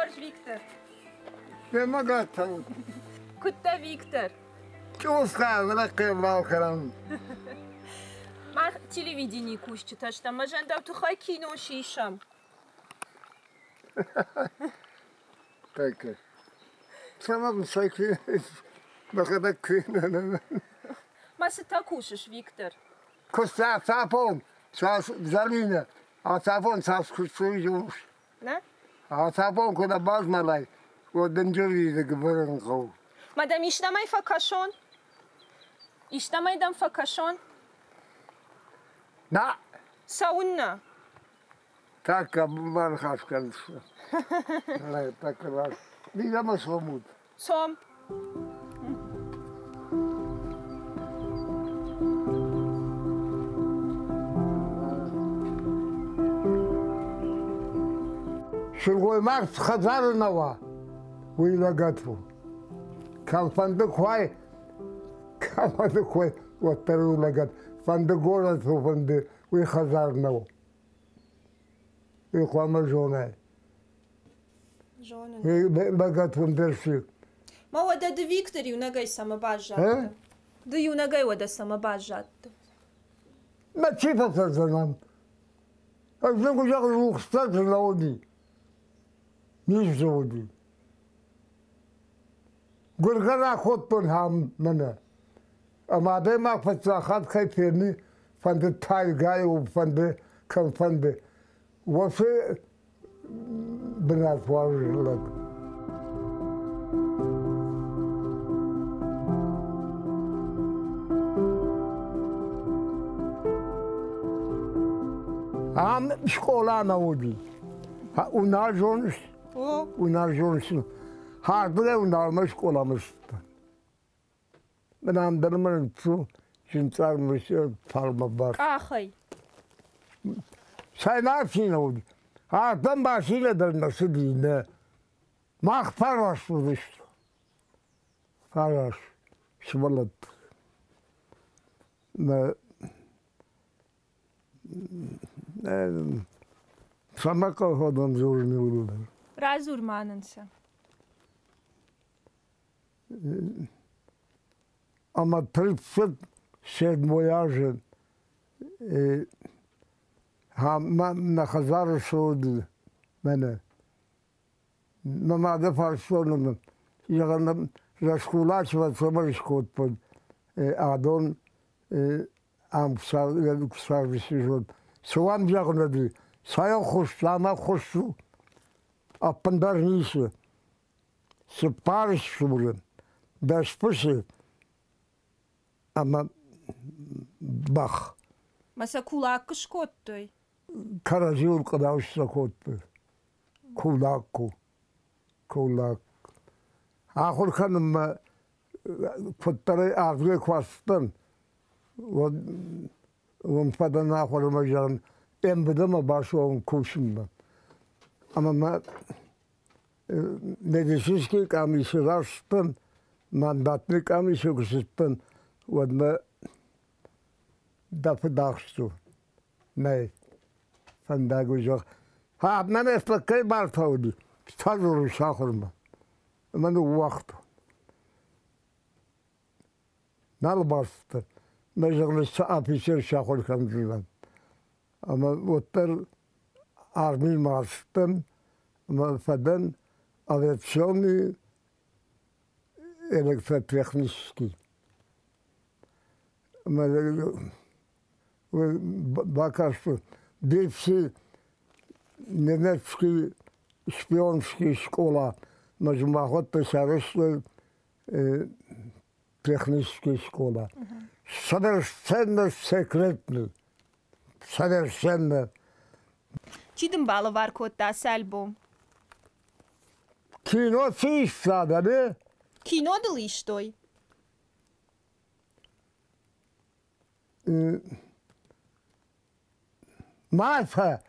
хорз, Виктор. Демӕ гӕтӕн. Куыд дӕ, Виктор? Чъусха, рахъембалхӕрӕн. Мах телевиденийы кусджытӕ стӕм, ӕз ӕндӕр тыххӕй кино сисӕм. Danke. Цӕмӕн мӕхӕдӕг Ма цытӕ кусыс, Виктор? Куыста цапон, цас Зӕринӕ, ацафон цас куыстой зоныс? Нӕ? Ацафон куы нӕ базмӕлай, уӕд дынджыр бырын хъӕуы. Ма дӕм истӕмӕй фӕкӕсон? Истӕмӕй дӕм фӕкӕсон? Нӕ! Цӕуыннӕ? Тӕккӕ баныхас кӕныс. Тӕккӕ раз. Мидӕмӕ цомут. Цом. Сылгоймаг цы хӕдзары нӕ уа, уый лӕгӕт у. Кӕмфӕнды куы уай, кӕмфӕнды куы уай, уӕддӕр у лӕгӕт. Фӕнды горӕты, фӕнды уый хӕдзар нӕу. Уый хъуамӕ зонай. Зонын. Лӕгӕт уын дӕр цы. Ма уӕдӕ ды, Виктор, иунӕгӕй цӕмӕ баззадтӕ? Ды иунӕгӕй уӕдӕ цӕмӕ баззадтӕ? Мӕ чи фӕцӕрдзӕнӕн? Ӕз нын куы зӕгъын, рухстӕ дзы нӕ уыди. Низ дзы уыди. Гуыргӕ ракодтон ам мӕнӕ. Ӕмӕ адӕймаг фыццаг кӕй фены, фӕнды тайгайы у, фӕнды кӕмфӕнды, уыцы бынат уарзы лӕг. Ам скъола нӕ уыди. Унал зоныс? Унал зоныс. Хардырӕй уналмӕ скъоламӕ цыдтӕн. Мӕнӕн дӕр мын цу зынцъар фармӕ бар. Къахӕй. Цӕй машинӕ уыд. Ардӕм машинӕ дӕр нӕ цыди, нӕ. Мах фараст уыдысты. Фараст сывӕллӕтты. Нӕ Цӕмӕ хъӕуы дзурын иууылдӕр? Радзур ма нын сӕ. Ӕмӕ 37 азы нӕ хӕдзары цы уыд мӕнӕ. Мӕ мады фарстон ын, зӕгъын, раскулачивать цӕмӕй скодтон адон ам цардысты зон. Цы уӕм зӕгъын ӕви, цӕй ӕххуыс, ӕмӕ ӕххуыс у? Ӕппындӕр ницы. Цыппар ссуры, 10 фысы ӕмӕ бӕх. Мӕ сӕ кулак скодтой? Кӕрӕдзиуыл къдау сӕ кодтой. Кулак у. Кулак. Ахуыр кӕнынмӕ куыддӕрӕй ардыгӕй куы ацыдтӕн, уӕд уым фӕдӕн ахуырмӕ зӕгъын, МВД-мӕ бацӕуон кусынмӕ. Ӕмӕ мӕ медицинский къамисы рацыдтӕн, мандатный къамисы куы цыдтӕн, уӕд мӕ дӕ фыдӕхст у. Нӕй, фӕндаг у зӕгъ. Мӕнӕ кӕй бартӕ уыди, стӕдзурын сахуырмӕ. Ӕмӕ ныууагътон. Нал бацыдтӕн. Мӕ зӕгъын, цы афицер сахуыр кӕндзынӕн. Ӕмӕ уӕддӕр армимӕ ацыдтӕн ӕмӕ фӕдӕн авиационный электротехнический. Ӕмӕ бакастон бывший немецкий шпионский школа, мӕ зымӕгъуӕттӕ сарӕзтой техническая школа. Совершенно секретный. Совершенно. Чи дын балӕвар кодта ацы альбом? Кино цы истад, не? Кино дыл истой? Маша,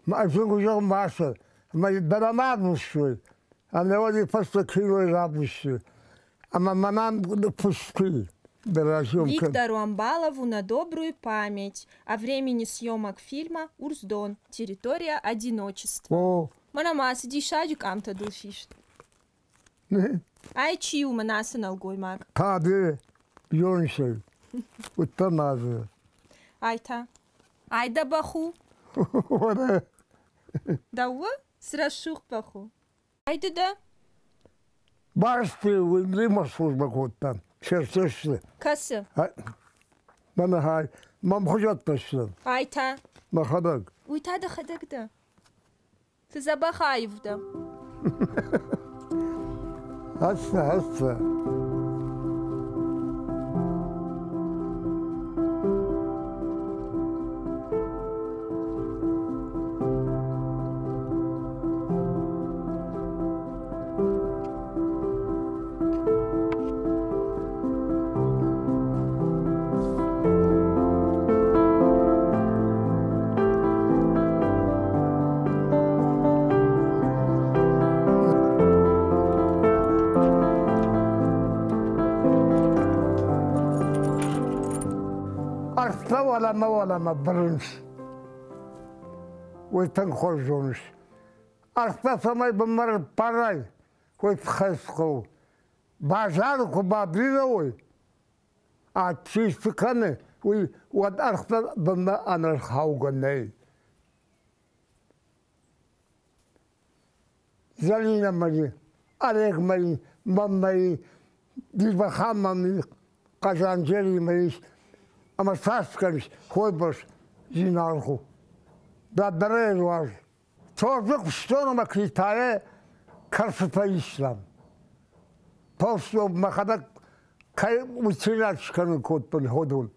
Маша, мӕ мад уыстой, ӕмӕ уӕд фӕстӕ кинойы равдысты. Ӕмӕ мӕнӕн пусты Виктору Амбалову на добрую память о времени съемок фильма «Урсдон. Территория одиночества». О. Мӕнӕ ма цы диссаджы къамтӕ дыл сист. Ай чи у мӕнӕ ацы нӕлгоймаг? Таде Йонсей. Уыдтӕн ма дзы. Ай та? Ай дӕ бӕх у? Уӕдӕ. Дӕу у? Цы рӕсугъд бӕх у. Ай ды дӕ? Барсты уый службӕ кодта. Черчесты. Кӕсы? Мӕнӕ хай, мӕм хуызӕттӕ сты. Ай та? Мӕхӕдӕг. Уый та дӕхӕдӕг дӕ? Цы дзӕбӕх аив дӕ! Ӕццӕ, ӕццӕ. Ӕртӕ уӕлӕмӕ уӕлӕмӕ бырынц. Уый тынг хорз зоныс. Ӕртӕ цӕмӕй бынмӕ рппарай, уый тыххӕй хъӕуы. Базары куы бабирӕ уой, чи цы кӕны, уый уӕд ӕрхтӕ бынмӕ ӕнӕрхаугӕ нӕй. Зӕлинӕ мӕ Олег мӕ мӕнмӕ Дилбахан мӕм Хъазанджеримӕ ис ӕмӕ цас кӕныс, хойбӕрц зинаргъ у. Дарддӕр уарз. Торты куыстон ӕмӕ Китайӕ кӕрцытӕ истам. Толстой мӕхӕдӕг кӕй уыцинаг скӕнын кодтон ходон.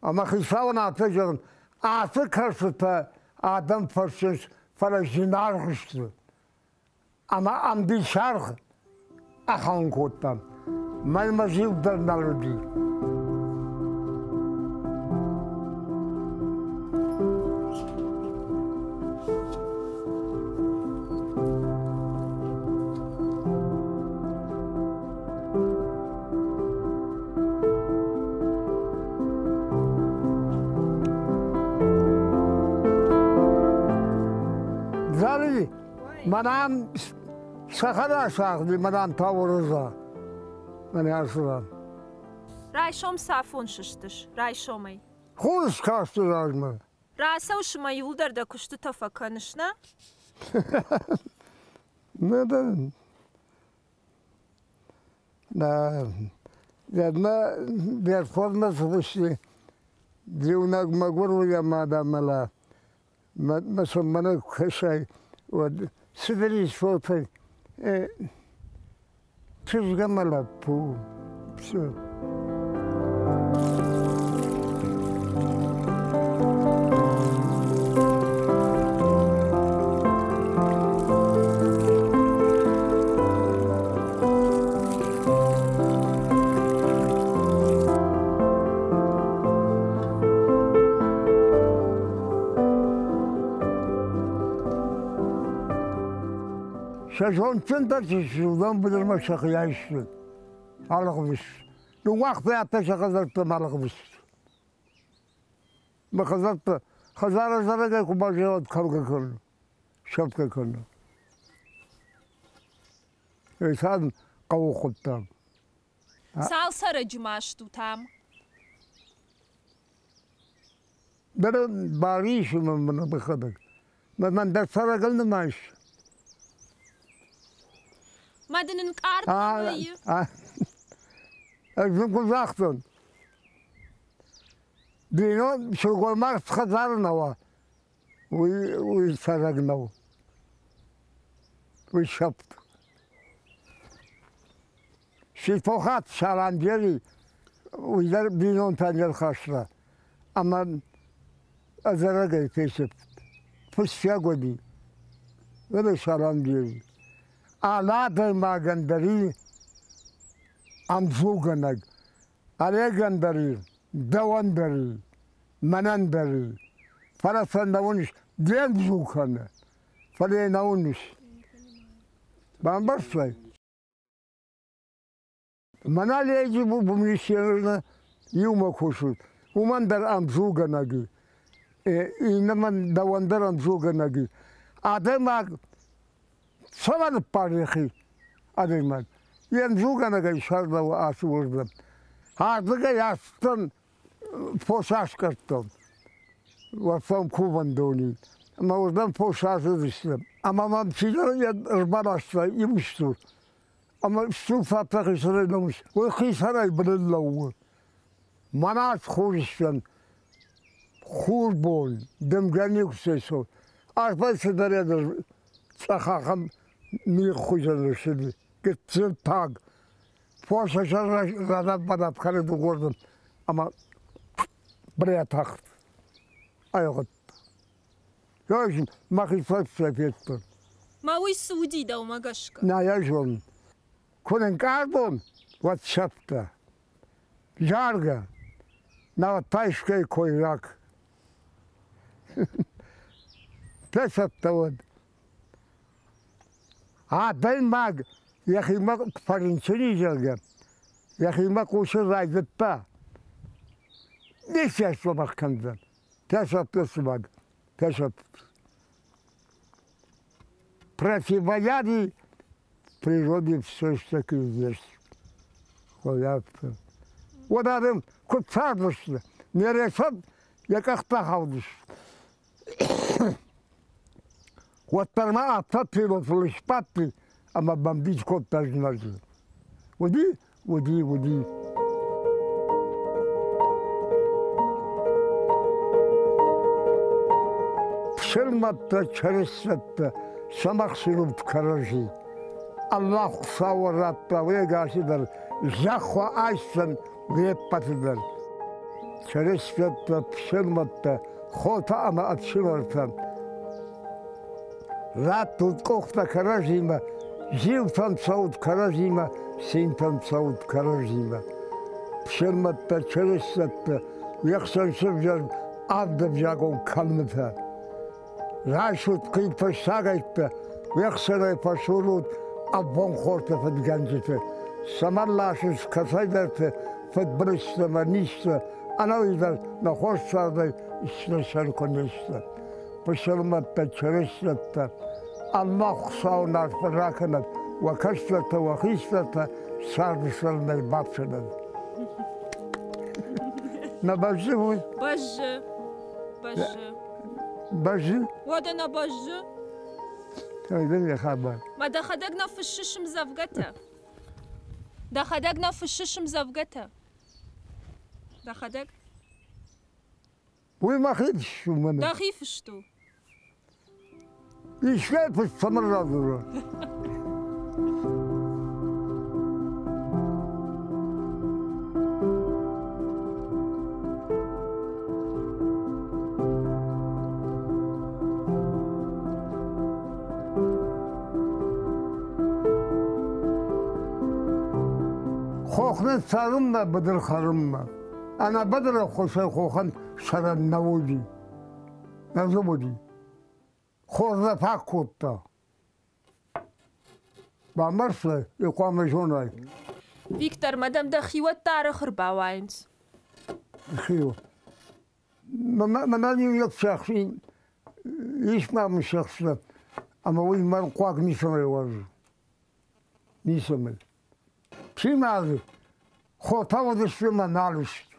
Ӕмӕ хицауӕн афтӕ зӕгъын, ацы кӕрцытӕ адӕм фӕрсынц, фӕлӕ зынаргъ сты. Ӕмӕ ӕмбисаргъ ахауын кодтам. Мӕнмӕ зил дӕр нал уыди. Зали, мӕнӕн сахара сагъди, мӕнӕн тауырыза. Мӕнӕ ацыдан. Райсом цафон сыстыс, райсомӕй? Хур скасты размӕ. Рацӕуыс ӕмӕ иуылдӕр дӕ куыстытӕ фӕкӕныс, нӕ? Нӕ дӕн. Нӕ, де рхормӕ сыхъуысти, иунӕг мӕгуыр у йӕ мад амӕла. Мӕ мӕнӕ куы кӕсай, уӕд цыдӕр ис фотӕй. Чызг ӕмӕ лӕппу. Все. Сӕ зондджындӕр чи сты, уыдон быдырмӕ сӕхи айстой. Алыгъдысты. Ныууагътой афтӕ сӕ хӕдзӕрттӕм алыгъдысты. Мӕ хӕдзӕрттӕ хӕдзары зарӕгӕй куы баззайӕд кӕлгӕ кӕны, сӕфгӕ кӕны. Цан хъӕуы хъуыддаг. Цал цӕрӕджы ма стут ам? Ныр барис мын мӕхӕдӕг. Мӕн дӕр цӕрӕгыл нымайыс. Ма дын ӕнкъард вӕййы? Ӕз дын куы загътон, бинон сылгоймаг цы хӕдзары нӕ уа, уый, уый цӕрӕг нӕу. Уый сӕфт. Ситохат Саламджери уый дӕр бинонтӕн не рхаста ӕмӕ ӕдзӕрӕгӕй фесӕфт. Фыссӕг уыди. Уыди Саламджери. Алы адӕймагӕн дӕр и ӕмдзугӕнӕг. Олегӕн дӕр и, дӕуӕн дӕр и, мӕнӕн дӕр и. Фӕлӕ сӕ нӕ уыныс, де мдзу кӕны, фӕлӕ йӕ нӕ уыныс. Бамбӕрстай? Мӕнӕ леди бумнисерна иумӕ кусут, уымӕн дӕр ӕмдзугӕнӕг и. Иннӕмӕн дӕуӕн дӕр ӕмдзугӕнӕг и. Адӕймаг цӕмӕн ныппарехи адӕймаг? Йе мдзугӕнӕгӕй сӕрдӕуы ацы уырдӕм. Ардыгӕй ацыдтӕн фос аскъӕрдтон уӕртӕм кувӕндони ӕмӕ уырдӕм фос ацыдысты. Ӕмӕ мӕм чидӕр ӕрбаласта иу стур. Ӕмӕ стур фӕтӕ хицӕнӕй лӕууынц. Уый хицӕнӕй быныл лӕууы. Мӕнӕ хурыстӕн хурбон дымгӕ никуы цӕйцӕуы. Арвӕй цыдӕр цъӕх ахӕм мигъ хуызӕн ссыди, гыццыл таг. Фосы рӕдӕбӕдӕп кӕны дыгурдын ӕмӕ бырӕ тахт. Айгъуыдта. Ӕз мӕхи фӕстӕ федтон. Ма уый цы уыди дӕумӕ гӕсгӕ? Нӕ йӕ зонын. Куы нынкъардон, уӕд сӕфтӕ. Заргӕ, науӕд та искӕй койраг. Фесӕфтӕ уӕд. Адӕймаг йӕхимӕ фӕрынчын и, зӕгъгӕ, йӕхимӕ хъусын райдыдта. Ницы сдзӕбӕх кӕндзӕн. Фесӕфты сымаг, фесӕфт. Противоядий в природе все ж-таки есть. Хуӕртты. Уӕд адӕм куыд цардысты, не рӕсӕд йӕ къӕхтӕ хаудысты. Уӕддӕр ма афтӕ пилотыл сбадти ӕмӕ бомбить кодта знаджы. Уыди, уыди, уыди. Псырмӕттӕ, чырыстӕттӕ, сӕмӕхсирут кӕрӕдзи. Аллах Хуыцауы радта уе гасы дӕр, зӕхх уӕ айсдзӕн уе ппӕты дӕр. Чырыстӕттӕ, псырмӕттӕ, хотӕ ӕмӕ ӕфсымӕртӕ, раттут къухтӕ кӕрӕдзимӕ, зилтӕн цӕут кӕрӕдзимӕ, цинтӕн цӕут кӕрӕдзимӕ. Псырмӕттӕ, чырыстӕттӕ, уе хсӕн сывзӕрд авдӕвзагон кӕлмытӕ. Райсут хъилтӕ сагӕйттӕ, уе хсӕнӕй фӕсурут ӕввонгхорты фыдгӕнджыты. Цӕмӕн ласынц кӕцӕйдӕрты фыдбылызтӕ мӕ низтӕ, ӕнӕуи дӕр нӕ хорз цардӕй снысан куы не сты. Пысылмӕттӕ, чырыстӕттӕ, Аллах Хуыцауы арфӕ ракӕнӕд, уӕ кӕстӕртӕ, уӕ хистӕртӕ царды сӕрмӕ бафсӕдӕд. Нӕ бӕззы уый? Бӕззы. Бӕззы. Бӕззы? Уӕдӕ нӕ бӕззы? Кӕйдӕр йӕ хабар. Ма дӕхӕдӕг нӕ фыссыс ӕмдзӕвгӕтӕ? Дӕхӕдӕг нӕ фыссыс ӕмдзӕвгӕтӕ? Дӕхӕдӕг? Уый мӕхи фыст у мӕнӕ. Дӕхи фыст у. Искӕй фыст цӕмӕн радзура? Хохны цӕрынмӕ, быдыр хӕрынмӕ. Ӕнӕ быдыры хосӕй хохӕн сӕрӕн нӕ уыди. Нӕ дзы уыди. Хорз нӕ фаг кодта. Бамбӕрстай, и хъуамӕ зонай. Виктор, ма дӕм дӕ хиуӕттӕ арӕх ӕрбауайынц? Хиу. Мӕнӕн иу лӕг сӕхси, ис ма мын сӕхсӕ, ӕмӕ уый мӕн хъуаг ницӕмӕй уарзы. Ницӕмӕй. Чи ма дзы? Хотӕ уыдысты мӕ нал сты.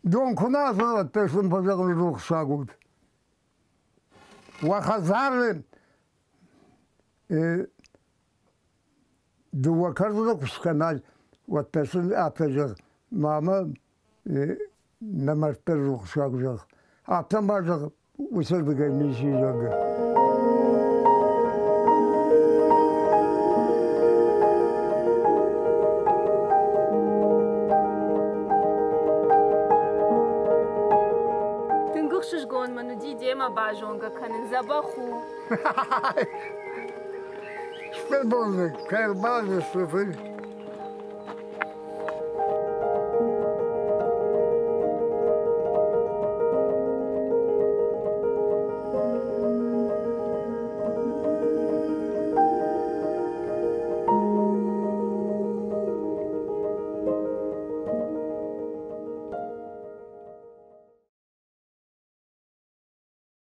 Дон куы нӕ ацӕуӕд, сын фӕзӕгъын рухсаг ут. Уӕ хӕдзары дыууӕ кӕрдзыны куы скӕнай, уӕддӕр сын афтӕ зӕгъ, мамӕ, нӕ мӕрдтӕ рухсаг зӕгъ. Афтӕ ма зӕгъ, уыцырдыгӕй ницы зӕгъы. Тынг ӕхсызгон мын уыди демӕ базонгӕ кӕнын. Дзӕбӕх у. Стыр бузныг, кӕй ӕрбацыдыстут, уый.